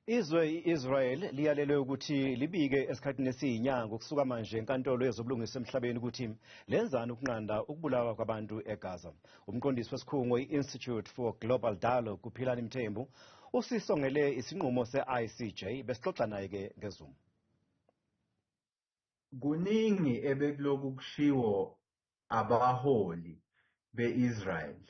Izwe i-Israel liyalelwe ukuthi libike esikhathini esiyinyanga ukusuka manje enkantolo yezobulungiswa emhlabeni ukuthi lenzani ukunqanda ukubulawa kwabantu eGaza. Umqondisi wesikhungo i-Institute for Global Dialogue uPhilani Mthembu usisongele isinqumo se-ICJ besixoxa naye-ke ngeZoom. Kuningi ebekuloku kushiwo abaholi be-Israel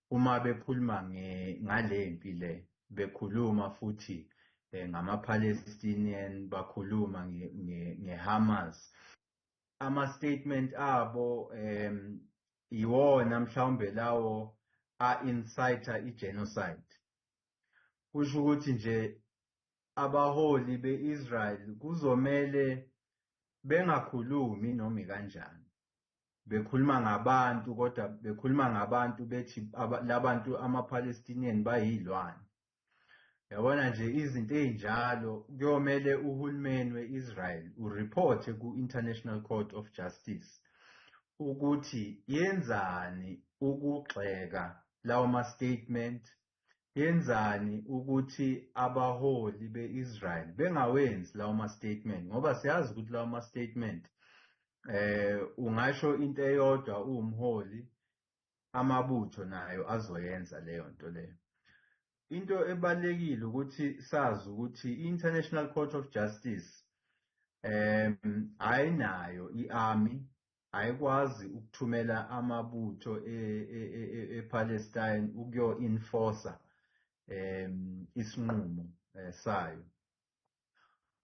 uma bekhuluma ngale mpi le, bekhuluma futhi ngama-Palestinian, bakhuluma nge-Hamas. Ama-statement abo iwona mhlawumbe lawo a-incite i-genocide. Kusho ukuthi nje abaholi be-Israel kuzomele bengakhulumi noma ikanjani, bekhuluma ngabantu, kodwa bekhuluma ngabantu bethi labantu ama-Palestinian bayilwane. Yabona nje izinto ezinjalo kuyomele uhulumeni we-Israel ureporte ku-International Court of Justice ukuthi yenzani ukugxeka lawo ma-statement, yenzani ukuthi abaholi be-Israel bengawenzi lawo ma-statement, ngoba siyazi ukuthi lawo ma-statement ungasho into eyodwa uwumholi, amabutho nayo azoyenza leyo nto leyo. Into ebalulekile ukuthi sazi ukuthi i-International Court of Justice ayinayo i-army, ayikwazi ukuthumela amabutho ePalestine ukuyo-enforcer isinqumo sayo.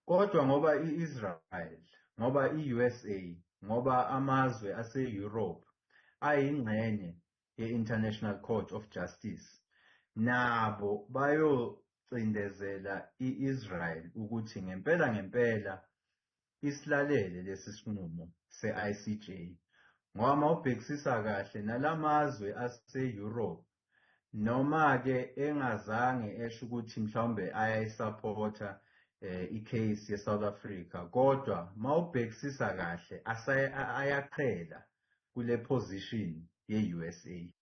Kodwa ngoba i-Israel, ngoba i-USA, ngoba amazwe ase-Europe ayingxenye ye-International Court of Justice, nabo bayocindezela i-Israel ukuthi ngempela ngempela isilalele lesi sinqumo se-ICJ, ngoba mawubhekisisa kahle nalamazwe ase-Europe, noma-ke engazange esho ukuthi mhlawumbe ayayisapotha i-case ye-South Africa, kodwa mawubhekisisa kahle ayaqhela kule position ye-USA.